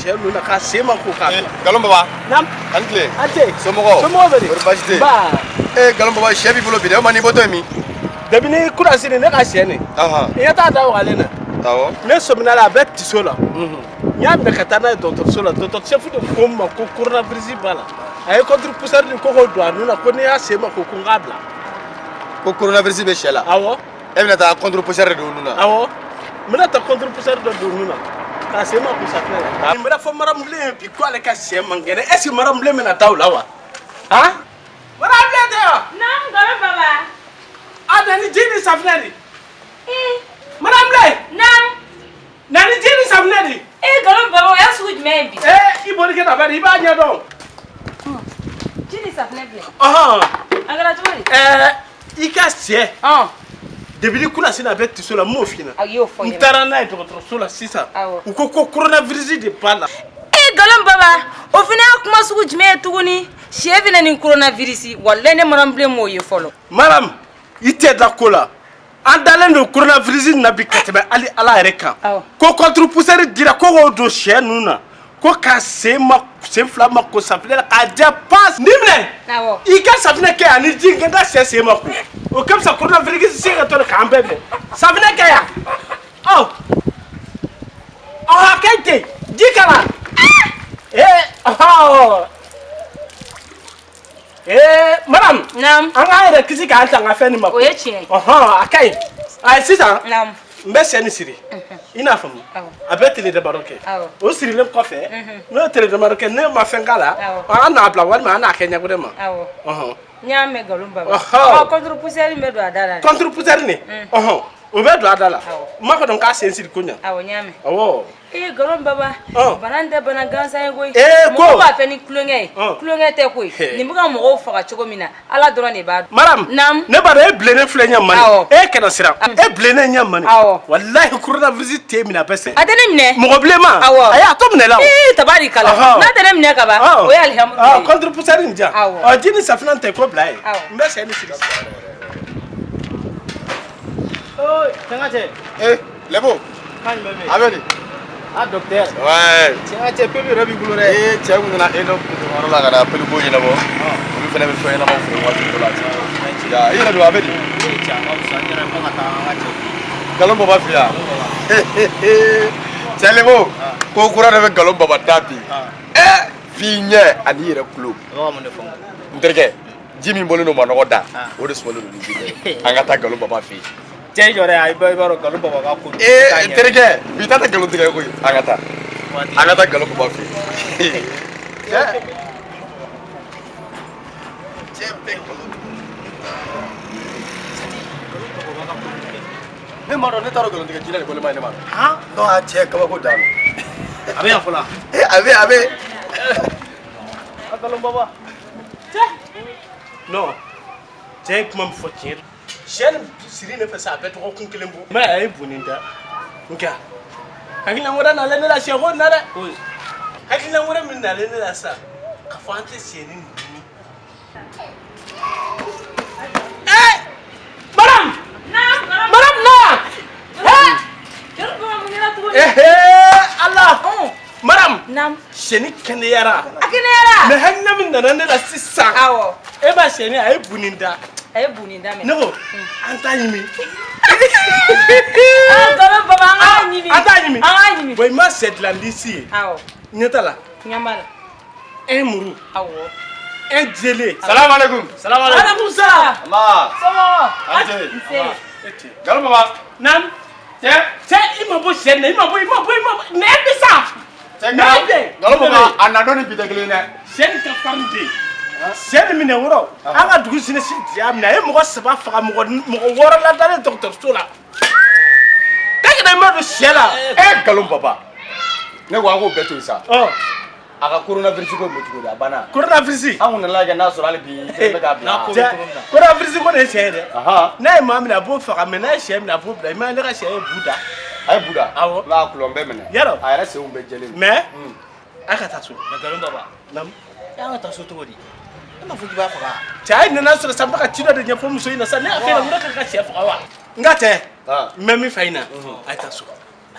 sɛ ninnu na k'a sen ma ko k'a bila. Nkalon baba. Naam. A ni tile. A ce. Somɔgɔw. Somɔgɔw bɛ di? Kɔri baasi tɛ yen? Ba. Ee Nkalon baba, sɛ b'i bolo bi dɛ, o ma n'i bɔtɔ ye min? Depuis ni kurasi ne ka sɛ nin. Ahan. I ɲɛ t'a da wagalen na. Awɔ. Ne sɔmina la a bɛ tiso la. N y'a minɛ ka taa n'a ye dɔgɔtɔrɔso la, dɔgɔtɔrɔ chef de ko n ma ko coronavirus b'a la. A ye contre poussière ni ko k'o don a nun na, ko n'i y'a sen ma ko ko n k'a bila. Ko coronavirus bɛ sɛ la? Awɔ. E bɛna taa contre poussière de don nun na? Awɔ. N bɛna taa contre poussière dɔ don nun na. K'a sen ma ko safinɛ la. N bɛna fɔ Maramubilen ye bi ko ale ka sɛ man kɛnɛ. Est ce que Maramubilen bɛna taa o la wa? Han? Maramubilen tɛ wa? Naam, Nkalon baba. A na ni ji ni safinɛ de. Ee. Maramubilen. Naam. Na ni ji ni safinɛ de. Ee Nkalon baba, o y'a sugu jumɛn ye bi? Ee i boli kɛ na bari i b'a ɲɛdɔn. Ji ni safinɛ filɛ. Ɔhɔn. A kɛra cogo di? Ɛɛ i ka sɛ. Ɔn. Depuis ni kunasini a bɛ tiso la, n m'o f'i ɲɛna. A y'o fɔ n N ɲɛna. taara n'a ye dɔgɔtɔrɔso la sisan. Awɔ. U ko ko coronavirus de b'a la. Ee Nkalon baba, o fana y'a kuma sugu jumɛn ye tuguni? Sɛ bɛ na ni coronavirus, walayi ne Maramubilen m'o ye fɔlɔ. Maram, i tɛ da ko la. An dalen don coronavirus na bi ka tɛmɛ hali Ala yɛrɛ kan. Awɔ. Ko contre poussière dira ko k'o don sɛ ninnu na. Ko ka sen ma sen fila ma ko safinɛ la k'a jɛ pas. Nin minɛ. Awɔ. I ka safinɛ kɛ yan ni ji in ka sɛ sen ma ko. O ka fisa coronavirus se ka tɔ k'an bɛɛ minɛ. Safinɛ kɛ yan. Ɔ. Ɔ a kɛ ten. Ji k'a la. Ee ɔhɔ. Ee madame. Naam. An k'an yɛrɛ kisi k'an tanga fɛn nin ma. O ye tiɲɛ ye. Ɔhɔn a ka ɲi. Ayi sisan. Naam. N bɛ sɛ nin siri. I n'a faamu. Awɔ. A bɛ tile damadɔ kɛ. Awɔ. O sirilen kɔfɛ. N'o ye tile damadɔ kɛ ne ma fɛn k'a la. Awɔ. An n'a bila walima an n'a kɛ ɲɛgɛnɛ ma. Awɔ. Ɔhɔn. N y'a mɛn Nkalon baba. Ɔhɔ. Ɔ contre poussière in bɛ don a da la dɛ. Contre poussière nin. Ɔhɔn. O bɛ don a da la. Awɔ. N m'a fɔ dɔn k'a sen siri ko ɲa. Awɔ n y'a mɛn. Awɔ. Ee Nkalon baba, Ɔn. bana in tɛ bana gansan ye koyi. Ee, ko. Mɔgɔw b'a fɛ ni tulonkɛ ye. Ɔn. Tulonkɛ tɛ koyi. Hɛ. Nin bɛ ka mɔgɔw faga cogo min na, Ala dɔrɔn de b'a dɔn. Madame. Naam. Ne b'a dɔn e bilennen filɛ ɲɛ mani. Awɔ. E kana siran. E bilennen ɲɛ mani. Awɔ. Walahi coronavirus t'e minɛ a bɛ sɛ. A tɛ ne minɛ. Mɔgɔ bilenman. Awɔ. Ayi a t'o minɛ la o. Ee tabarikala. Ɔhɔn. N'a tɛ ne minɛ ka ban, Ɔn. o ye alihamudulilayi. Ɔn, contre poussière nin diyan. Awɔ. Ɔ ji ni safinɛ tɛ ko bila yen. Awɔ. N bɛ sɛ nin siri. Oi, cɛ cɛ. Ee Lɛbo. Kan jumɛn bɛ yen? A bɛ di? Ah docteur. Ouais. Cɛ cɛ pelu yɛrɛ b'i bolo dɛ. Ee cɛ kun nana e dɔ yɔrɔ la ka na pelu ko ɲɛnabɔ. Olu fana bɛ fɛn ɲɛnamaw feere waati dɔ la. Ya i yɛrɛ don a bɛ di? Ee cɛ a ka fisa n yɛrɛ fo ka taa an ka cɛ. Nkalon baba fɛ yan. Cɛ Lɛbo, ko kura dɔ bɛ Nkalon baba da bi. Ee f'i ɲɛ ani i yɛrɛ kulo. A bɛ ka mun de fɔ? N terikɛ, ji min bɔlen don manɔgɔ da, o de sumalen don ni ji bɛɛ ye. An ka taa Nkalon baba fɛ yen. Cɛ i jɔ dɛ, i b'a dɔn Nkalon baba ka ko. Ee n terikɛ, bi ta tɛ nkalon tigɛ koyi. An ka taa. An ka taa Nkalon baba fɛ yen. Cɛ bɛ nkalon tigɛ. Ne m'a dɔn, ne t'a dɔn nkalon tigɛ jinɛ de bɔlen ma ye ne ma. Han? Non a cɛ kabako dan don. A bɛ yan fɔlɔ. Ee a bɛ a bɛ. A Nkalon baba. Non. Cɛ ye kuma min fɔ tiɲɛ don. Sɛ nin siri ne fɛ sa a bɛ dɔgɔkun kelen bɔ. Mais a ye bonni da. Nka hakilina wɛrɛ nalen ne la sɛ ko in na dɛ. Hakilina wɛrɛ min nalen ne la sa k'a fɔ an tɛ sɛ nin dimi. Ee madame. Naam, Nkalon. Madame na. Ee. Nkalon baba mun kɛra tuguni? Ehee Ala. Ɔn. Madame. Naam. Sɛni kɛnɛyara. A kɛnɛyara. Mais hakilina min nana ne la sisan. Awɔ. E b'a sɛni a ye bunni da. A ye bunni daminɛ. Ne ko an t'a ɲimi. Ah Nkalon baba an k'a ɲimi. An t'a ɲimi. An k'a ɲimi. Bon i ma sɛ dilan lisi ye. Awɔ. Ɲɛ t'a la. Ɲɛ b'a la. Un muru. Awɔ. Un jele. Salamu alaikum. Salamu alaikum. Alaikum salam. Nba. Somɔgɔw. A ni ce. Nse. Nkalon baba. Naam. Cɛ. Cɛ i ma bɔ sɛ nin na i ma bɔ i ma bɔ i ma bɔ nɛ bɛ sa. Cɛ Nɛ bɛ. Nkalon baba a na don ni bi tɛ kelen ye dɛ. Sɛ nin ka farin de. Sɛ nin minɛ wɔrɔ. An ka dugu jeunesse de y'a minɛ a ye mɔgɔ 3 faga mɔgɔ 6 ladalen dɔgɔtɔrɔso la. K'a kana i ma don sɛ la. Ee Nkalon baba. Ne ko an k'o bɛɛ to yen sa. Ɔ A ka coronavirus ko in bɛ cogo di a banna. Coronavirus. An kun nana lajɛ n'a sɔrɔ hali bi i bɛ k'a bila. N'a ko bɛ cogo min na. Coronavirus ko de ye sɛ ye dɛ. Ahan. N'a ye maa minɛ a b'o faga mais n'a ye sɛ minɛ a b'o bila i ma ye ne ka sɛ ye bu da. A ye bu da. Awɔ. N'a kulɔn bɛɛ minɛ. Yarɔ. A yɛrɛ senw bɛɛ jɛlen. Mais a ka taa so. Mais Nkalon baba. Naamu. E an ka taa so cogo di? E m'a fɔ k'i b'a faga. Cɛ a ye nana sɔrɔ sa n bɛ ka ci dɔ de ɲɛfɔ muso in na sa ne y'a f'e ɲɛna ko ne ka ka sɛ faga wa. N ka cɛ. Ah. N bɛ min fɔ a ɲɛna a ye taa so.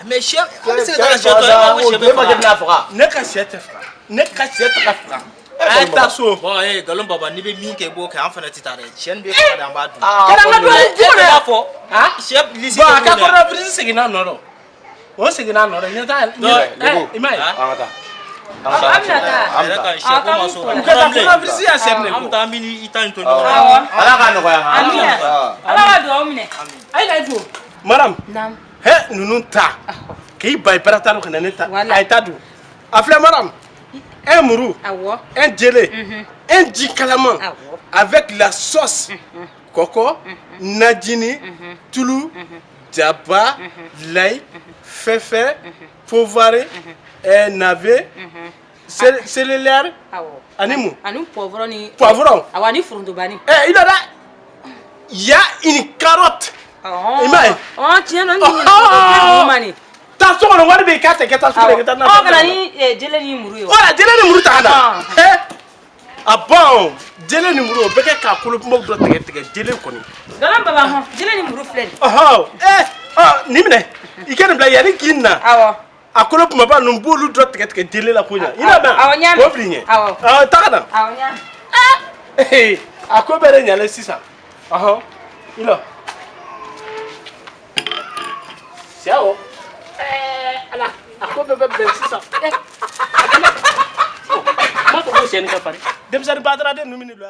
Mais sɛ, an bɛ se ka taa ka sɛ to, e b'a fɔ ko sɛ bɛ faga. Faga. Ne ka sɛ tɛ faga, ne ka sɛ tɛ ka faga. A ye taa so. Bon, ee, nkalon baba, n'i bɛ min kɛ, i b'o kɛ, an fana tɛ taa dɛ. Sɛ nin bɛ faga de, an b'a dun. Kɛra an ka dumuni E jugu de b'a dɛ. fɔ. Han? Sɛ lisi Bon, tɛ a ka mun na. coronavirus seginna a nɔ rɔ. O seginna a nɔ rɔ, ɲɛ t'a ɲɛ. Lebo. I m'a ye. An ka taa. An bɛna taa. A yɛrɛ ka sɛ ko ma s'o la. U ka taa coronavirus y'a sɛ minɛ An bɛ ko. taa, an bɛ i ta in to ɲɔgɔn na. Awɔ. Ala k'a nɔgɔya. Amina. Ala ka dugawu minɛ. A ye na i jɔ. Madame. Naamu. He, ninnu ta. K'i ba i parata ka na ne ta. Voilà. A ye taa dun. A filɛ madame. Un muru. Awɔ. Un jele. Un ji kalaman. Awɔ. Avec la sauce. Kɔkɔ, najini, tulu, jaba, layi, fɛfɛ, poivre, navet, céléri, Awɔ. ani mun? Ani poivron ni. Poivron. Awɔ, ani forontobani. Eh, il a là. Il y a une carotte. I m'a ye? Ɔn, tiɲɛ don, n tun ɲinɛna ko kɛ ma nin. Taa so kɔnɔ, wari bɛ yen k'a tɛ kɛ taa sugu la, i ka taa na. Ɔ, ka na ni jele ni muru ye wa? Voilà, jele ni muru ta ka na. Ah. Eh, ah bon, jele ni muru o bɛ kɛ k'a kolo kunbaw dɔ tigɛ tigɛ jele kɔni. Nkalon baba, hɔn, jele ni muru filɛ nin. Ɔhɔ, eh, ɔ nin minɛ, i ka nin bila yanni k'i na. Awɔ. A kolo kumaba ninnu b'olu dɔ tigɛ tigɛ jele la ko ɲa. I n'a mɛn? Awɔ, n y'a mɛn. K'o fili ɲɛ. Awɔ. Awɔ, taa ka na. Awɔ, n y'a mɛn. Ee, a ko bɛɛ de ɲalen sisan. Ɔhɔn, i lɔ. Sɛ o. Ɛɛ, ala, a ko bɛɛ bɛ bɛn sisan. Ɛɛ, a kɛnɛ. Ɔ, n b'a fɔ ko sɛ nin ka farin. Denmisɛnnin bataraden ninnu bɛ nin don.